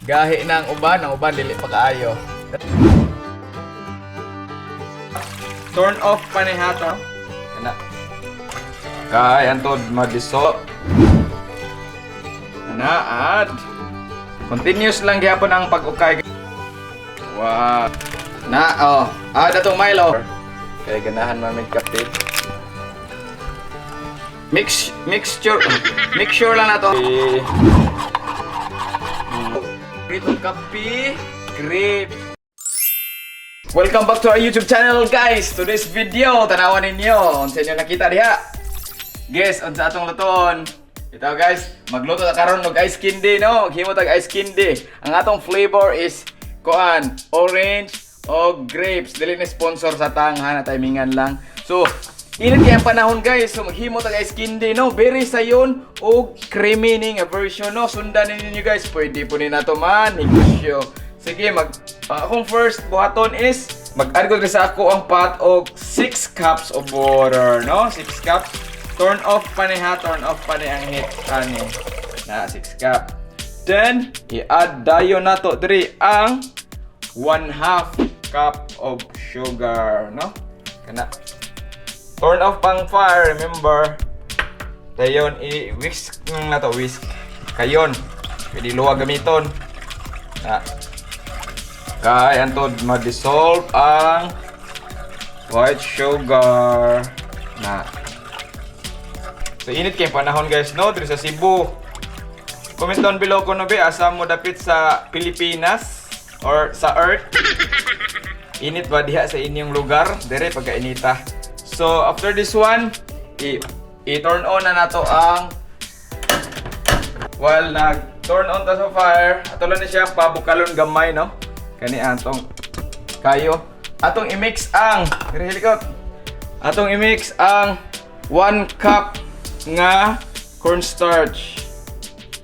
Gahi na ang uban dili pa kaayo. Turn off pa ni hato. Kana. Kay antod madiso. Na add. Continuous lang gyapon ang pag-ukay. Wow. Na oh, add atong Milo. Kay ganahan man mig kape. Mix mixture make sure lang nato. Pritong kape, grape. Welcome back to our YouTube channel, guys. Today's video, tanawan ninyo unsa inyo nakita diha. Guys, unsa atong lutoon? Ito, guys, magluto ta karon og ice candy, no. Maghimo tag ice candy. Ang atong flavor is kuan, orange o grapes. Dili ni sponsor sa Tang ha, na timingan lang. So, init kay ang panahon, guys. So maghimo tag ice candy, no. Very sayon og creamy ni nga version, no. Sundan ninyo, guys. Pwede po ni nato man negosyo. Sige, mag akong first buhaton is mag-add ko diri sa ako ang pot og 6 cups of water, no? 6 cups. Turn off pa ni ha, turn off pa ni ang heat ani. Na 6 cup. Then, i-add dayon nato diri ang 1/2 cup of sugar, no? Kana. Turn off pang fire, remember. Dayon i-whisk na to, whisk. Kayon. Pwede luwa gamiton. Na. Kay antod ma-dissolve ang white sugar. Na. So init kay panahon, guys, no, diri sa Cebu. Comment down below kung no be asa mo dapit sa Pilipinas or sa Earth. Init ba diha sa inyong lugar? Dire pagkainita. So after this one, i-turn on na nato ang while nag turn on ta sa fire, ato lang ni siya pabukalon gamay, no. Kani atong kayo. Atong i-mix ang diri helikot. Atong i-mix ang 1 cup nga cornstarch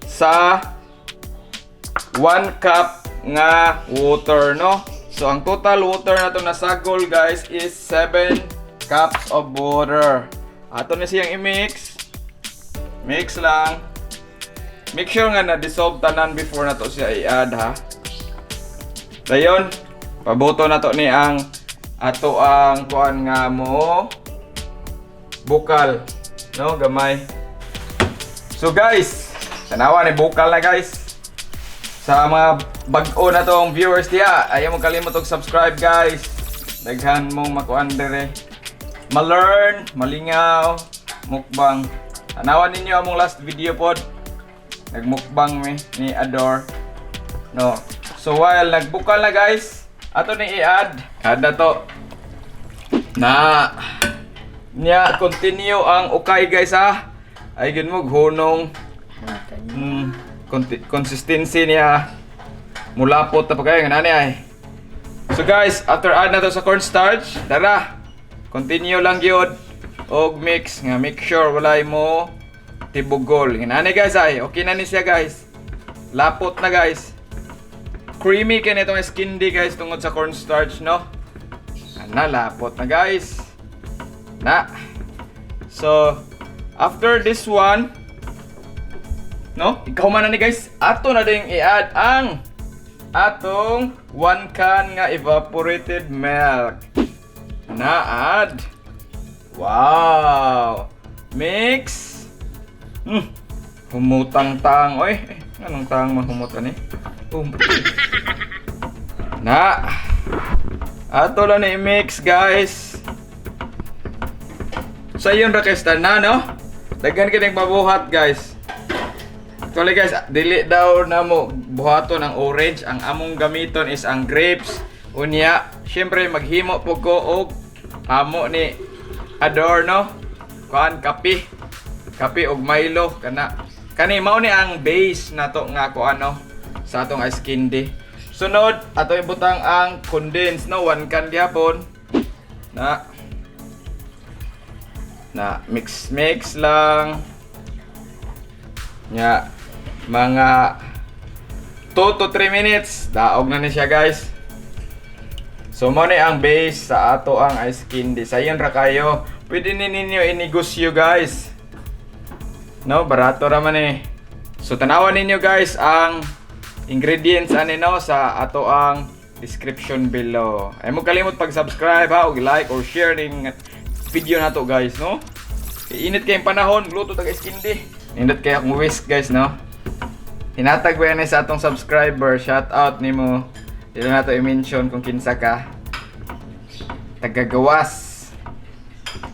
sa 1 cup nga water, no? So, ang total water na to nasagol, guys, is 7 cups of water. Ato na siyang i-mix. Mix lang. Make sure nga na-dissolve tanan before na to siya i-add, ha. Dayon, pabuto na to ni ang ato ang kuan nga mo bukal, no, gamay. So guys, tanawa ni bukal na, guys. Sa mga bag-o na tong viewers diya, ayaw mo kalimot og subscribe, guys. Daghan mong makuan dire. Ma-learn, malingaw, mukbang. Tanawan ninyo among last video pod. Nagmukbang mi ni Ador. No. So while nagbukal na, guys, ato ni i-add. Add na to. Na. Nya continue ang ukay, guys, ha. Ay gid mo hunong consistency niya. Mulapot na pa kayo nga nani ay. So guys, after add na to sa cornstarch, tara. Continue lang gyud og mix nga make sure walay mo tibugol. Nga guys ay, okay na ni siya, guys. Lapot na, guys. Creamy kay nitong skindy, guys, tungod sa cornstarch, no. Ana, lapot na, guys. Na. So, after this one, no? Ikaw man na ni, guys. Ato na ding i-add ang atong 1 can nga evaporated milk. Na add. Wow. Mix. Humutang tang. Oy, eh, anong tang man humutan eh? Oh. Na. Ato lang na i-mix, guys. Sa iyon ra kay na, no? Daghan kining mabuhat, guys. Actually, guys, dili daw na mo buhaton ang orange. Ang among gamiton is ang grapes. Unya, syempre maghimo po ko og amo ni Adorno. Kuan, kape. Kape og Milo kana. Kani mao ni ang base nato nga kuan, no, sa atong ice candy. Sunod, ato ibutang ang condensed, no, 1 can gyapon. Na. Na mix mix lang. Nya mga 2 to 3 minutes daog na ni siya, guys. So mo ni ang base sa ato ang ice candy. Sayon ra kayo. Pwede ni ninyo inegosyo, guys. No, barato ra man eh. So tanawan ninyo, guys, ang ingredients ani, no, sa ato ang description below. Ay mo kalimot pag-subscribe ha, og like or share ning video nato, guys, no. Init kayong panahon, luto tag ice candy. Nindot kay akong whisk, guys, no. Hinatag ko yan sa atong subscriber. Shout out nimo. Dili na to i-mention kung kinsa ka. Tagagawas.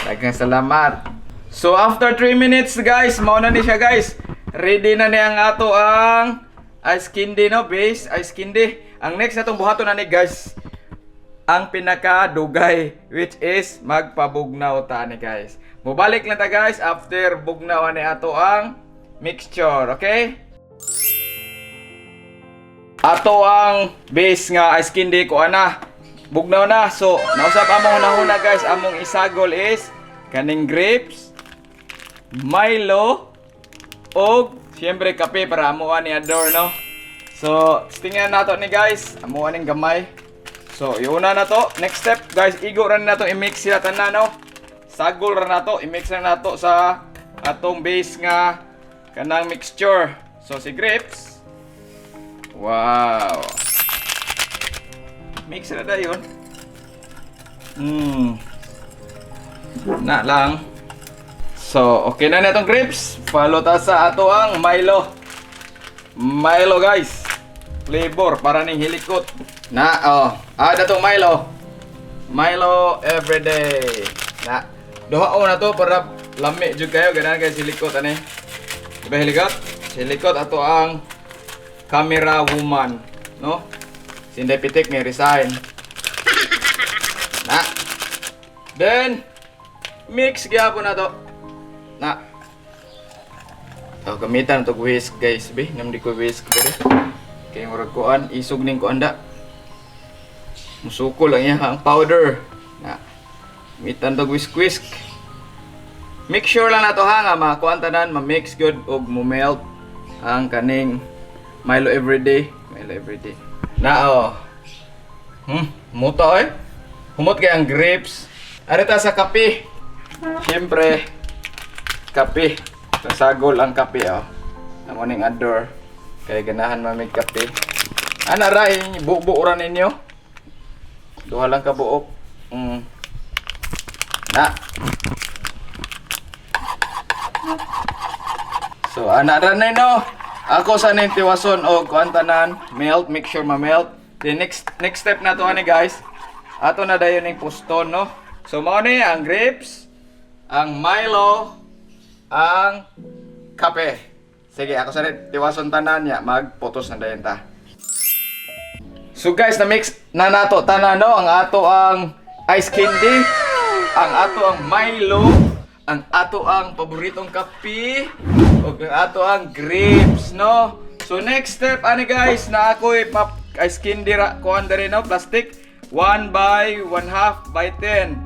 Daghang salamat. So after 3 minutes, guys, mao na ni siya, guys. Ready na ni ang ato ang ice candy, no, base ice candy. Ang next natong buhaton na ni, guys, ang pinaka-dugay, which is magpabugnaw ta ni, guys. Mubalik lang ta, guys, after bugnaw ani ato ang mixture, okay? Ato ang base nga ice candy ko ana. Bugnaw na. So, nausap among hunahuna, guys, among isagol is kaning grapes, Milo, og siyempre kape para amo ni adore, no. So, tingnan nato ni, guys, amo ning gamay. So, iuna na to. Next step, guys, igo ra nato i-mix sila tanan, no. Sagol ra nato, i-mix ra nato sa atong base nga kanang mixture. So, si grapes. Wow. Mix na dayon. Na lang. So, okay na na itong grapes. Follow ta sa ato ang Milo. Milo, guys. Flavor para ning hilikot. Na, oh. Ah, datong Milo. Milo everyday. Na. Duha o na to para lami jud kayo, ganahan kay silikot ani. Diba hilikot? Silikot ato ang camera woman, no? Si Inday Pitik ni resign. Na. Then mix gyapon na to. Na. Oh, gamitan to whisk, guys, be. Nam di ko whisk dere. Kay murag kuan, isog ning kuan da. Musukol ang iya ang powder. Na. Gamitan to whisk whisk. Make sure lang na to ha nga makuan tanan, ma-mix good og mo melt ang kaning Milo everyday, Milo everyday. Na oh. Muto eh. Humot kay ang grapes. Arita sa kape. Siyempre, kape. Sagol ang kape oh. Amo ning adore. Kay ganahan mamig kape. Ana ra bubo ra ninyo. Duha lang ka buok. Na. So ana ra na no. Ako sa ning tiwason og kuan tanan, melt, make sure ma-melt. The next next step na to ani, guys. Ato na dayon ning puston, no. So mao ni ang grapes, ang Milo, ang kape. Sige, ako sa rin tiwason tanan niya, magputos na dayon ta. So guys, na-mix na nato tanan, no, ang ato ang ice candy, ang ato ang Milo, ang ato ang paboritong kape, ug ang ato ang grapes, no. So next step ani, guys, na ako'y pap ice candy ra kuan diri, no, plastic 1 by 1 half by 10.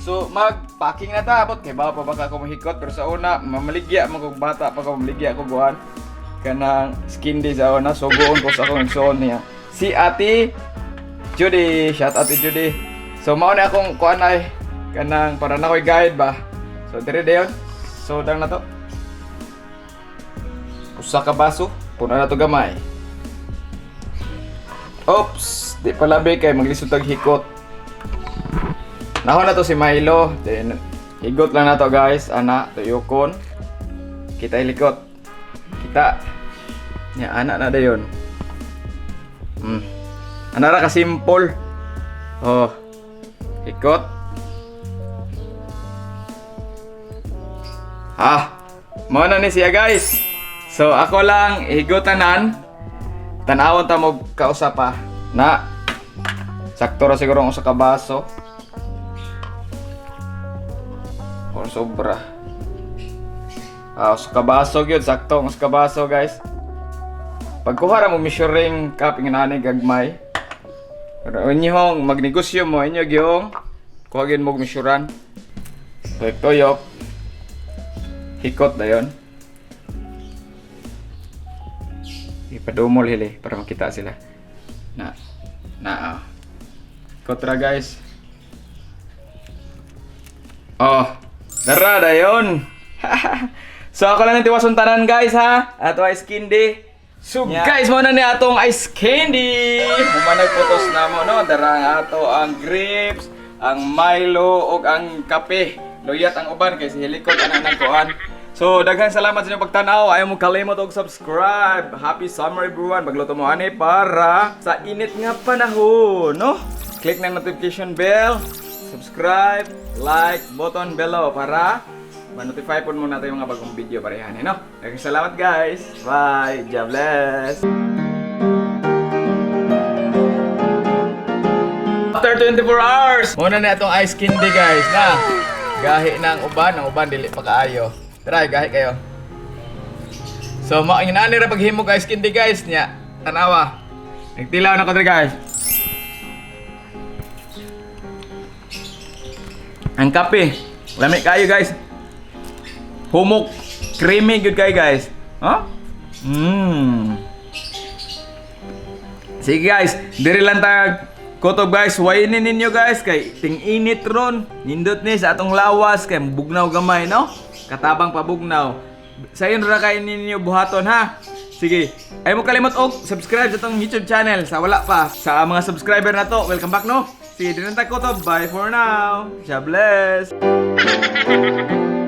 So mag-packing na ta abot kay bawa pa baka ako mahikot, pero sa una mamaligya man kog bata pa ko, maligya ko guan kanang skin day sa una, sugoon ko sa akong igsoon niya. Si Ate Judy, shout out Ate Judy. So mao na akong kuan ay kanang para na ko'y guide ba. So dire dayon. So dang na to. Usa ka baso, puno na to gamay. Oops, di pala be kay maglisod tag hikot. Nahon na to si Milo. Then higot lang na to, guys, ana tuyokon. Kita ilikot. Kita. Nya ana na dayon. Ana ra ka simple. Oh. Hikot. Ah, mao na ni siya, guys. So ako lang higutanan. Tan-awon ta mo kausa pa. Na. Sakto ra siguro ang usa ka baso. Or sobra. Ah, usa ka baso gyud, sakto ang usa ka baso, guys. Pagkuha ra mo measuring cup ingani gagmay. Pero inyong magnegosyo mo, inyo gyung kuha gyud mo measuran. Tuyok tuyok. Hikot dayon. Ipadumol hili para makita sila. Na. Na. Ah. Hikot ra, guys. Oh, dara dayon. So ako lang ang tiwason tanan, guys, ha. Ato ay skin day. So guys, mao na ni atong ice candy. Human nagputos na mo, no. Dara ang ato ang grapes, ang Milo ug ang kape. Luyat ang uban kay si Helikot ana nang kuan. So daghang salamat sa inyong pagtan-aw. Ayaw mo kalimot og subscribe. Happy summer, everyone. Magluto mo ani para sa init nga panahon, no? Click na notification bell, subscribe, like button below para ma-notify po mo natin yung mga bagong video parehan, no? Daghang salamat, guys. Bye. God bless. After 24 hours, muna na itong ice candy, guys, na. Gahi na ang uban dili pa kaayo. Try, gahi kayo. So, mao ang inani ra paghimog ice candy, guys, niya. Tanawa. Nagtilaw na ko diri, guys. Ang kape, lami kayo, guys. Humok, creamy good kayo, guys. Huh? Sige guys, diri lang tag kutob, guys. Wainin ninyo, guys, kay ting init ron. Nindot ni sa atong lawas kay bugnaw gamay, no? Katabang pabugnaw. Sayon ra kay ninyo buhaton, ha. Sige, ay mo kalimot og subscribe sa atong YouTube channel sa wala pa. Sa mga subscriber na to, welcome back, no. Sige, diri lang tag kutob. Bye for now. God bless.